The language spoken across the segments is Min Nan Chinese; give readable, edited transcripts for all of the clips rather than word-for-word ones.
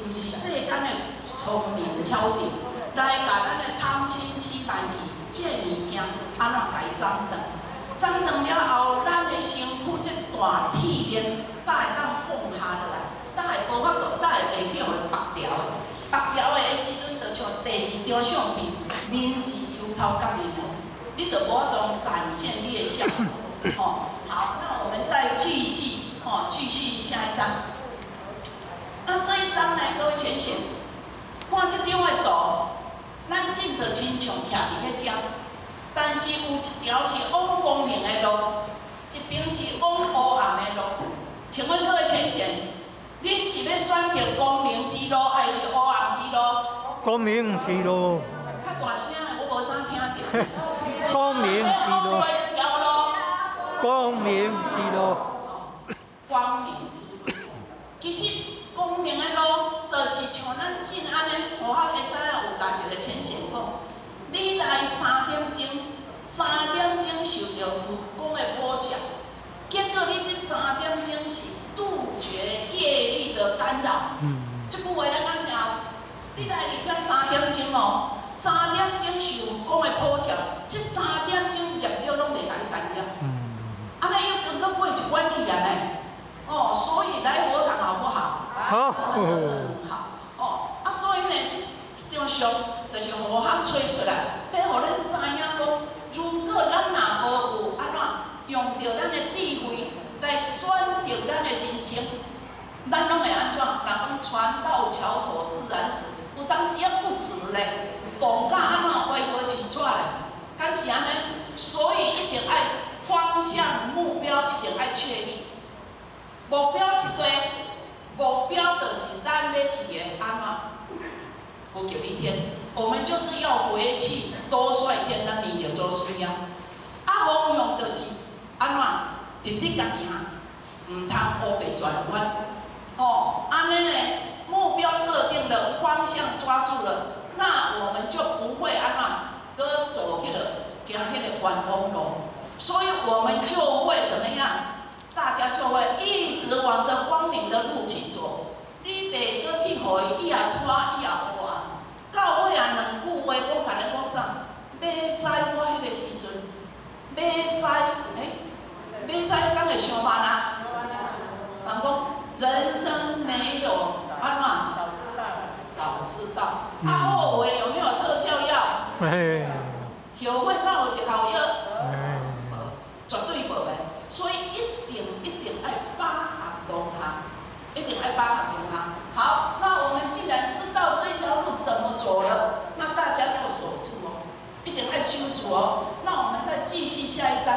毋是世間的聰明巧智，來共咱的貪嗔癡慢疑這物件按怎共伊斬斷？斬斷了後，咱的身軀這大鐵鏈，才會當放下落來，才會無法度，才會袂去予伊縛牢的。縛牢的時陣，就像第二張相片，面是油頭革面的，你就無法度展現你的笑容。吼，好，那我們再繼續，吼，繼續下一張。那這一張呢，各位淺顯，看這張的圖，咱真就親像徛佇彼遮，但是有一條是往光明的路，一邊是往黑暗的路。請問各位淺顯，恁是欲選擇光明之路，還是黑暗之路？光明之路。較大聲，我無啥聽著。光明之路。光明之路。光明之路。其實光明的路，就是像咱進按呢，予我會知影有共一个淺顯講，你來三點鐘，三點鐘受著佛光的普照，結果你這三點鐘是杜絕業力的干擾。這句話咱敢聽？你來佇遮三點鐘哦，三點鐘受佛光的普照，這三點鐘業力攏袂共你干擾。按呢又剛閣過一關去啊呢？哦，所以來佛堂好不好？好，真的是很好。哦，啊，所以呢，這張相就是予我揣出來，欲予恁知影講，如果咱若無有按怎用著咱的智慧來選擇咱的人生，咱攏會按怎？人講船到橋頭自然直，有當時仔不直咧，動甲按怎歪無穿紙咧，敢是按呢？所以一定愛方向目標一定愛確立。目標是對，目標就是咱欲去的按怎？佛彊里天，我們就是要回去兜率天，咱念著祖師啊。啊，方向就是按怎？直直共行，毋通烏白轉彎。哦，按呢呢，目標設定了，方向抓住了，那我們就不會按怎，閣走彼個行彼個冤枉路，所以我們就會怎麼樣？大家就會一直往着光明的路去走。你袂閣去予伊，伊也拖，伊也烏啊。到尾啊，兩句話講，共你講啥？明知我彼個時陣，明知，欸，明知敢會傷慢啊？人講人生沒有按怎？早知道。啊，後悔有沒有特效藥？後悔敢有特效藥？無，絕對無的。所以一定一定愛把握當下，一定愛把握當下。好，那我們既然知道這條路怎麼走了，那大家要守住哦，一定愛守住哦。那我們再繼續下一張，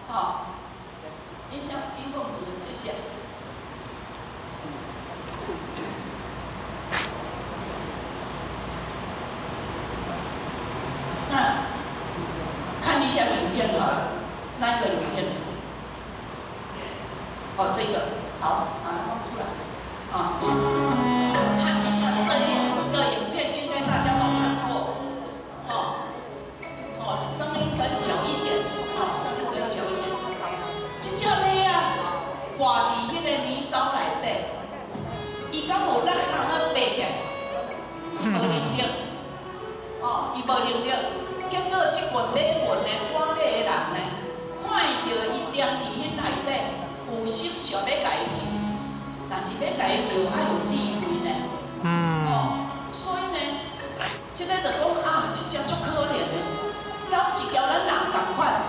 好，音響音控組，謝謝。那看一下影片好了，那個影片？哦，這個好，把它放出來啊。看一下這一個影片，應該大家都看過。哦，哦，聲音可以小一點，啊，聲音可以小一點。這隻馬仔跋佇彼個泥沼內底，伊敢有力通仔爬起來？無能力。哦，伊無能力。結果這群馬群的趕馬的人呢，看著伊踮佇彼內底，有心想欲共伊救，但是欲共伊救愛有智慧呢。哦，所以呢，這个就講啊，這隻足可憐的，敢是交咱人仝款，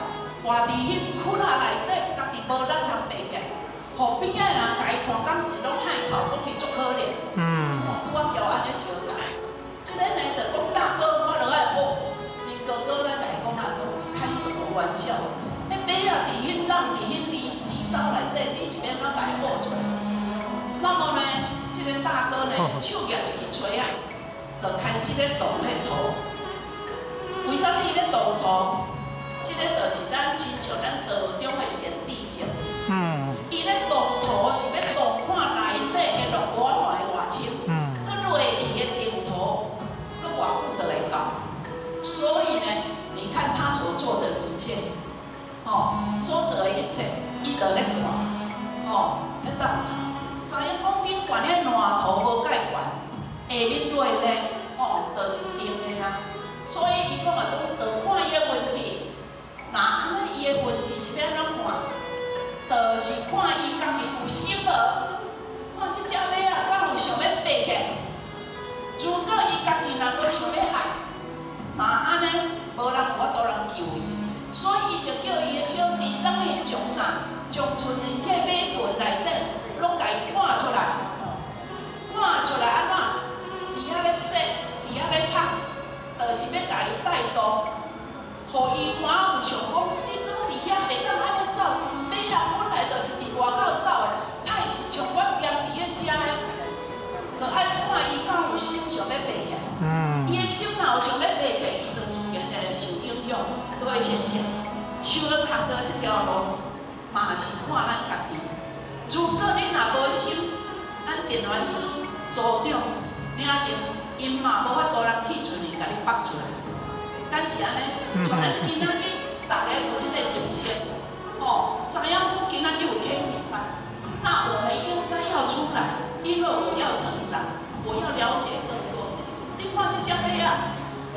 跋佇彼窟仔內底，家己無力通爬起來，予邊仔的人共伊看，敢是攏害頭，講伊足可憐。拄仔交按呢相共，這个呢就講大哥，我著愛學。𪜶哥哥來共伊講啊，講你開什麼玩笑？彼馬仔佇彼浪佇彼泥沼內底，你是欲按怎共伊挖出來？那麼呢，這个大哥呢，手舉一支錘仔，就開始咧動彼土。為啥物咧動土？這个就是咱親像咱道中的善知識。伊咧動土是欲動看內底的落偌會偌深，閣落去的長土，閣偌久就會到。所以呢，你看他所做的一切，哦，所做的一切，伊就咧看，哦，咧等。知影講頂懸彼爛土無蓋懸，面落呢，吼，就是定的啊。所以伊講啊，講就看伊的運氣，若按呢伊的運氣是欲按怎看？就是看伊家己有心無，看這隻馬仔敢有想欲爬起來。如果伊家己若無想欲愛，若按呢，無人有法度人救伊。所以伊就叫伊的小弟轉去將啥，將賰的彼馬群內底攏共伊趕出來，趕出來按怎？佇遐咧說，佇遐咧拍，就是欲共伊帶動，予伊看有想講，你啷佇遐會當按呢走？馬仔本來就是佇外口走的，他會是像我踮佇咧遮的，就愛看伊敢有心想欲爬起來。伊的心若有想欲爬起來，伊就自然會受影響，都會前進。修行學道這條路，嘛是看咱家己。如果你若無心，咱電源師組長領前，𪜶嘛無法度人去揣去共你縛出來。敢是按呢？像咱今仔日逐家有這個認識，吼，知影講今仔日有啟明班，那我們應該要出來，因為我要成長，我要了解更多。你看這隻馬仔，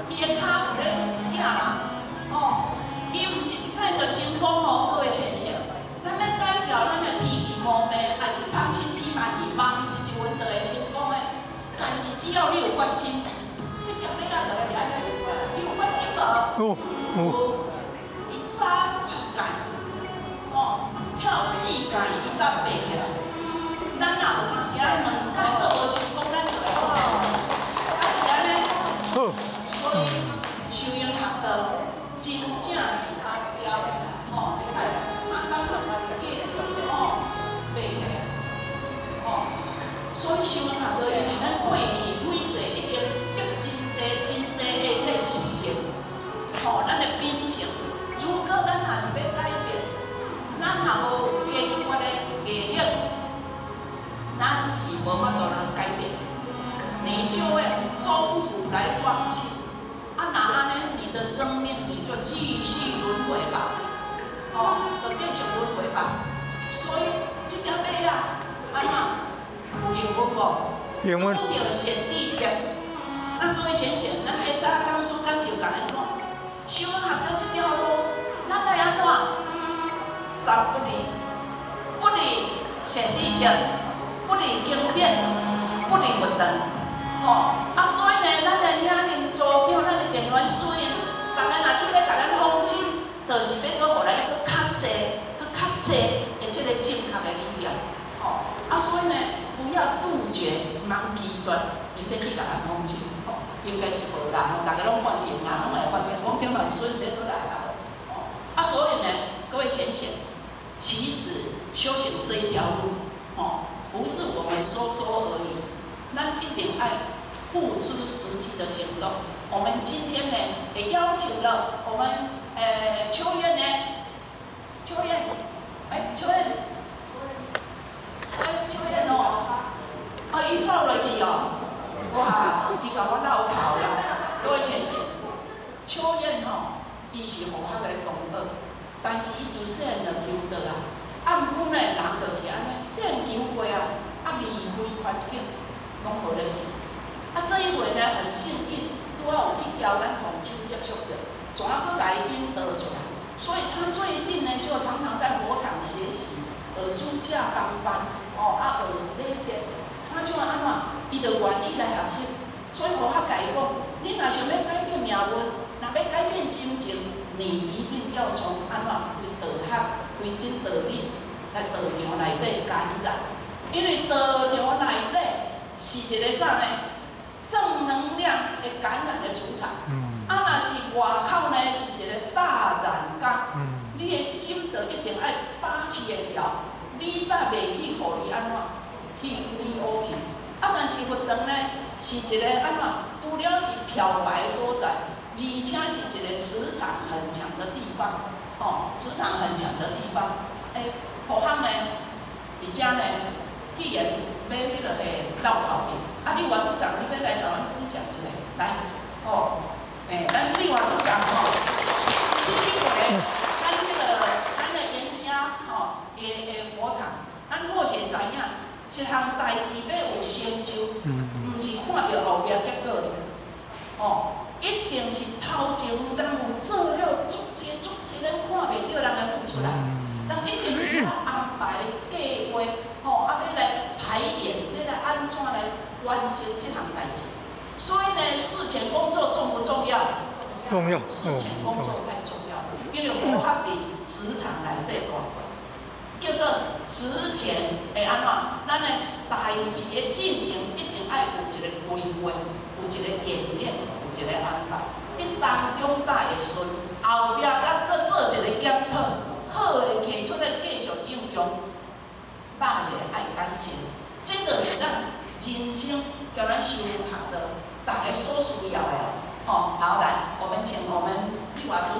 伊的跤有咧疼嗎？哦，伊毋是一擺就成功哦，各位淺顯。咱欲改掉咱的脾氣毛病，還是貪嗔癡慢疑，嘛毋是一分就會成功的。但是只要你有決心，這隻馬仔就是按呢，你有決心無？有有。伊走四界，吼，跳四界，伊才爬起來。咱若有當時啊，兩屆做無成功，咱就會放棄。敢是按呢？好。所以修行學道真正是一條，吼，你看，他剛剛意思吼，爬起來，吼，所以修行學道，因為咱過去累世已經積真濟真濟的這習性，吼，咱的秉性。如果咱若是欲改變，咱若無堅決的毅力，咱是無法度通改變。你就會中途來放棄。啊，若按呢，你的生命你就繼續輪迴吧，哦，就繼續輪迴吧。所以這隻馬仔，按怎有幸運無？幸運。拄著善知識。啊，各位淺顯，咱下早講師講師有共咱講，修學道這條路，咱愛按怎？三不離，不離善知識，不離經典，不離佛堂。吼，啊，所以呢，咱的領領組長，咱的電源師，逐家若去欲共咱訪親，就是欲閣予咱閣較濟、閣較濟的這個正確的理念。吼，啊，所以呢，不要杜絕，毋通拒絕，𪜶欲去共咱訪親，吼，應該是無啦，吼，逐家攏歡迎啊，攏會歡迎，講電源師欲閣來啊，吼，啊，所以呢，各位淺顯，其實修行這一條路，吼，不是我們說說而已，咱一定愛付出實際的行動。我們今天呢，也邀請了我們秋燕呢，秋燕，哎，秋燕，哎，秋燕哦，啊，伊走落去哦，哇，伊共我落跑啦。各位淺顯，秋燕吼，伊是佛學的同學，但是伊自細漢就求道啊。啊，毋過呢，人就是按呢，細漢求過啊，啊離開環境，攏無咧求。啊，這一回呢，很幸運，拄仔有去交咱鳳秋接觸著，怎閣共伊引導出來。所以他最近呢，就常常在佛堂學習，學主教幫班，哦，啊學禮節，他就按怎，伊就願意來學習。所以佛學共伊講，你若想欲改變命運，若欲改變心情，你一定要從按怎對道學、對真道理來道場內底感染，因為道場內底是一個啥呢？正能量的感染的磁場。啊，若是外口呢，是一個大染缸。你的心就一定愛把持會牢，你才袂去予伊按怎去染污去。啊，但是佛堂呢，是一個按怎？除了是漂白所在，而且是一個磁場很強的地方，吼，磁場很強的地方。欸，佛學呢，佇遮呢，既然欲彼落去落跑去，啊，你外處長，你欲來共阮分享一下，來，吼，欸，咱立華處長吼，是這回咱彼個咱的嚴家吼的佛堂，咱或許知影，一項代誌欲有成就，毋是看著後壁結果爾，哦，一定是頭前人有做了足濟足濟，咱看袂著人的付出來，人一定有安排計劃，吼，啊，欲來排演，欲來按怎來完成這項代誌。所以呢，事前工作重不重要？重要。事前工作太重要了，因為無法佇職場內底大過，叫做職前會按怎？咱的代誌的進程一定愛有一個規劃，有一個演練，有一個安排。你當中帶會順，後壁閣閣做一個檢討，好的提出來繼續應用，歹的愛改善。這就是咱人生共咱修學的，逐家所需要的。哦，好，來，我們請我們立華主。